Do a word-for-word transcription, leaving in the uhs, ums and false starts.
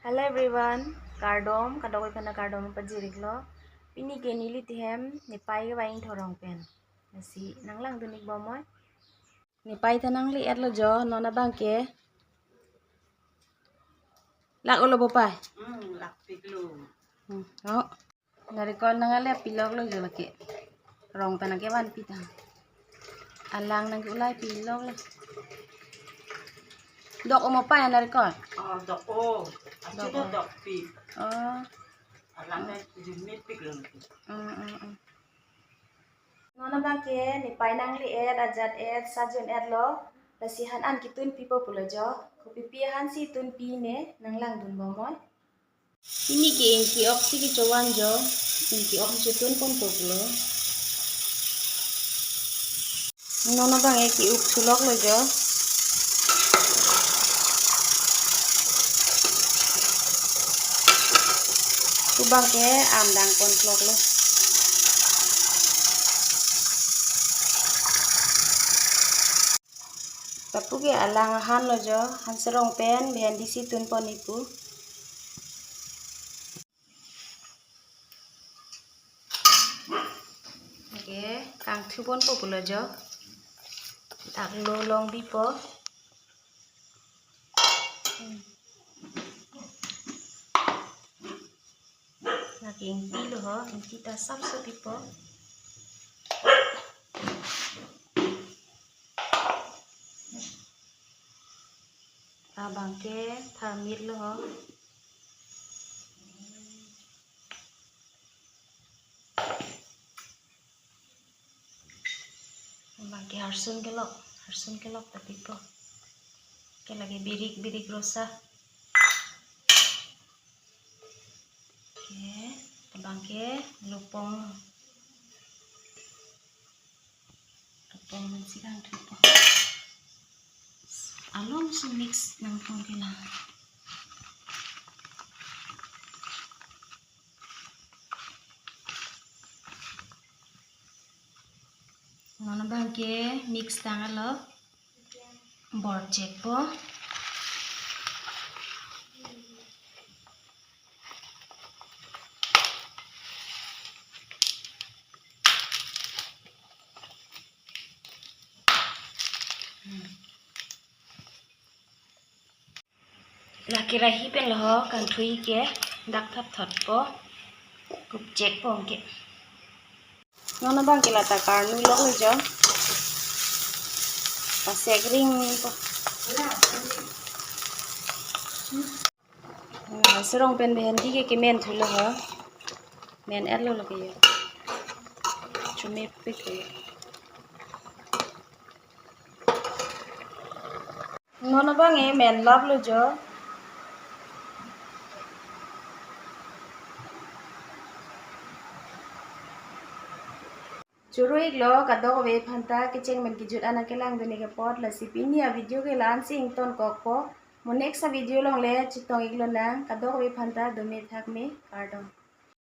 Hello everyone, kardom, kadokave aphanta kardom pajir-iklo. Pini ke neli tihem, nepei kevang ingthorong pen. Lasi nanglangdun-ik bomnoi. Nepei ta nangle-etlo jo, non abang ke. Lak-olo bo pei? Hmm, lakpiklo. Hmm, oh. Narikol nangle piloklo jo lake. Rong ta nangkevanpi ta. Alang nangke-ulai piloklo. Dok-o mo pei narikol? Oh, dok-o. Achu dok-o. Dok-o. Dokpik. Oh. Alang nangkejunmepiklo. Hmm, hmm, hmm. Non abang ke nepei nangle-et, ajat-et, sajun-etlo. Lasi han an ketunpipo pulo jo. Kopipi ahan si tunpi ne, nanglangdun bomnoi. Pini ke ingki ok si kechovan jo, ingki ok si chotun-ponpo pulo. Non abang ke ke-uk thuloklo jo. Pu abang ke am dang-ponloklo. Lapu ke alang ahanlo jo, han serong pen bhendi si tun-pon-ik pu. Oke, kangthu-ponpo pulo jo. Dak lo long bipo. Hmm. Lake ingtilo ho, ingti ta sapso pipo. Abang ke tharmit lo ho. Abang ke harsun kelok, harsun kelok ta pipo. Ke lake birik, birik rosa. Oke, abang ke lopong. Lopong pensi kangthupo. Along si mix nangpon ke la. Non abang ke mix tanglo. Bor chekpo. Hmm. La kerahi pen lo ho, kangthui ke dak thapthotpo, kup chekpo ke. Non abang ke lata karnu loklo jo. Pasek ringpo. Hmm, serong pen bhendi ke kemen thulo ho. Men-etlo lake jo. Chomepik ke. Non abang ke men laplo jo. Choro-iklo kadokave aphanta kecheng pen kejut an nangkelangdun-ik apot, lasi pini avideo ke la-an si ingtonkokpo. Mo next avideo along le chetong-ik lonang, kadokave aphanta dome thakme, kardom.